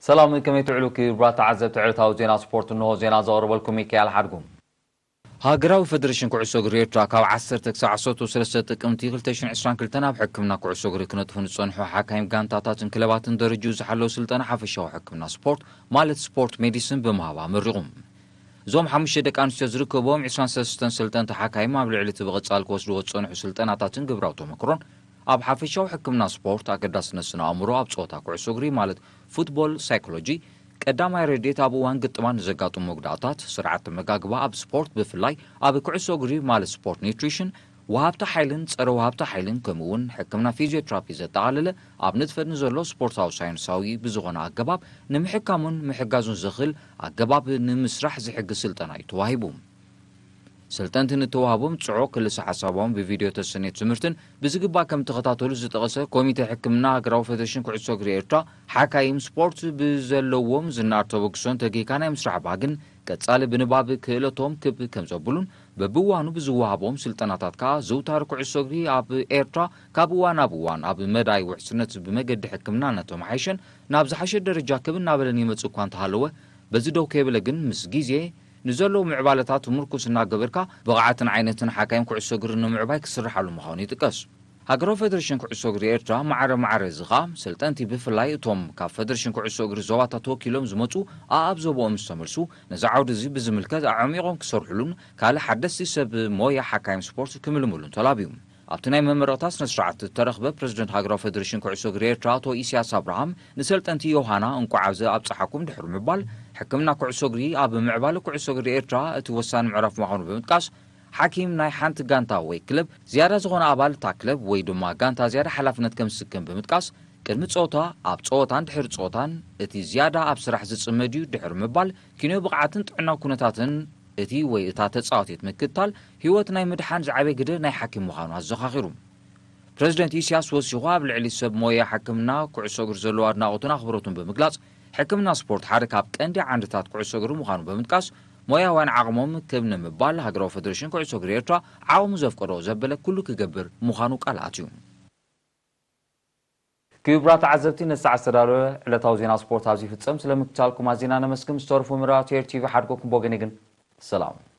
ሰላም፣ ከመይ ትውዕሉ ክቡራት ተዓዘብቲ ዕለታዊ ዜና ስፖርት? እንሆ ዜና ዘቕርበልኩም ሚካኤል ሓድጉ። ሃገራዊ ፈደረሽን ኩዕሶ እግሪ ኤርትራ ካብ ዓሰርተ ክሳብ ዓሰርተ ሰለስተ ጥቅምቲ ክልተ ሽሕን ዕስራን ክልተን ኣብ ሕክምና ኩዕሶ እግሪ ክነጥፉ ንጸንሑ ሓካይም ጋንታታትን ክለባትን ደረጅኡ ዝሓለወ ስልጠና ሓፈሻዊ ሕክምና ስፖርት ማለት ስፖርት ሜዲሲን ብምሃብ ኣመሪቑ። እዞም ሓሙሽተ ደቂ ኣንስትዮ ዝርከብዎም ዕስራን ሰለስተን ሰልጠንቲ ሓካይም ኣብ ልዕሊ እቲ ብቐጻሊ ክወስድዎ ዝጸንሑ ስልጠናታትን ግብራዊ ተመክሮን ኣብ ሓፈሻዊ ሕክምና ስፖርት፣ ኣገዳስነት ስነ ኣእምሮ ኣብ ጸወታ ኩዕሶ እግሪ ማለት ፉትቦል ሳይኮሎጂ፣ ቀዳማይ ረድኤት ኣብ እዋን ግጥማት ንዘጋጥሙ መጉዳእታት፣ ስርዓት ኣመጋግባ ኣብ ስፖርት ብፍላይ ኣብ ኩዕሶ እግሪ ማለት ስፖርት ኒውትሪሽን፣ ወሃብቲ ሓይልን ጸረ ወሃብቲ ሓይልን ከምኡ እውን ሕክምና ፊዚዮትራፒ ዘጠቓለለ ኣብ ንጥፈት ንዘሎ ስፖርታዊ ሳይንሳዊ ብዝኾነ ኣገባብ ንምሕካሙን ምሕጋዙን ዘኽእል ኣገባብ ንምስራሕ ዝሕግዝ ስልጠና እዩ ተዋሂቡ። ሰልጠንቲ ንተዋህቦም ጽዑቕ ክልሰ ሓሳቦም ብቪድዮ ተሰነየት ትምህርትን ብዝግባእ ከም ተኸታተሉ ዝጠቐሰ ኮሚቴ ሕክምና ሃገራዊ ፌደሬሽን ኩዕሶ እግሪ ኤርትራ፣ ሓካይም ስፖርት ብዘለዎም ዝናር ተበግሶን ተጊህካ ናይ ምስራሕ ባህግን ቀጻሊ ብንባብ ክእለቶም ክብ ከም ዘብሉን በብዋኑ ብዝወሃቦም ስልጠናታት ከኣ ዘውታሪ ኩዕሶ እግሪ ኣብ ኤርትራ ካብ እዋን ናብ እዋን ኣብ መዳይ ውሕስነት ብመገዲ ሕክምና እናተመሓየሸን ናብ ዝሓሸ ደረጃ ክብ እናበለን ይመጽእ እኳ እንተሃለወ፣ በዚ ደው ከይበለ ግን ምስ ግዜ ንዘለዉ ምዕባለታት ምርኩስ እናገበርካ ብቕዓትን ዓይነትን ሓካይም ኩዕሶ እግሪ ንምዕባይ ክስርሓሉ ምዃኑ ይጥቀስ። ሃገራዊ ፌደሬሽን ኩዕሶ እግሪ ኤርትራ ማዕረ ማዕረ እዚ ኸኣ ሰልጠንቲ ብፍላይ እቶም ካብ ፌደሬሽን ኩዕሶ እግሪ ዞባታት ተወኪሎም ዝመጹ ኣኣብ ዞባኦም ምስ ተመልሱ ነዚ ዓውዲ እዚ ብዝምልከት ኣዕሚቖም ክሰርሕሉን ካልእ ሓደስቲ ሰብ ሞያ ሓካይም ስፖርት ክምልምሉን ተላብዩ። ኣብቲ ናይ መመረቕታ ስነ ስርዓት ዝተረኽበ ፕረዚደንት ሃገራዊ ፌደሬሽን ኩዕሶ እግሪ ኤርትራ ኣቶ ኢሳያስ ኣብርሃም ንሰልጠንቲ ዮሃና እንቋዕ ኣብዚ ኣብጽሓኩም ድሕሪ ምባል ሕክምና ኩዕሶ እግሪ ኣብ ምዕባለ ኩዕሶ እግሪ ኤርትራ እቲ ወሳኒ ምዕራፍ ምዃኑ ብምጥቃስ ሓኪም ናይ ሓንቲ ጋንታ ወይ ክለብ ዝያዳ ዝኾነ ኣባል እታ ክለብ ወይ ድማ ጋንታ ዝያዳ ሓላፍነት ከም ዝስከም ብምጥቃስ ቅድሚ ጸወታ፣ ኣብ ጸወታን ድሕሪ ጸወታን እቲ ዝያዳ ኣብ ስራሕ ዝጽመድ እዩ ድሕሪ ምባል ኪኖ ብቕዓትን ጥዕናዊ ኩነታትን እቲ ወይ እታ ተጻዋቲት ምክትታል ህይወት ናይ ምድሓን ዝዓበየ ግደ ናይ ሓኪም ምዃኑ ኣዘኻኺሩ። ፕረዚደንት ኢሳያስ ወሲኹ ኣብ ልዕሊ ሰብ ሞያ ሕክምና ኩዕሶ እግሪ ዘለዎ ኣድናቖትን ኣኽብሮትን ብምግላጽ ሕክምና ስፖርት ሓደ ካብ ቀንዲ ዓንድታት ኩዕሶ እግሪ ምዃኑ ብምጥቃስ ሞያውያን ዓቕሞም ክብ ንምባል ሃገራዊ ፌደሬሽን ኩዕሶ እግሪ ኤርትራ ዓቕሙ ዘፍቀዶ ዘበለ ኩሉ ክገብር ምዃኑ ቃል ኣትዩ። ክቡራት ተዓዘብቲ፣ ነዚ ሰዓት ዝተዳለወ ዕለታዊ ዜና ስፖርት ኣብዚ ይፍጸም። ስለምክትታልኩም ኣዚና ነመስግን። ዝተረፉ መደባት ኤር ቲቪ ሓድጎኩም ብወገነይ ግን ሰላም።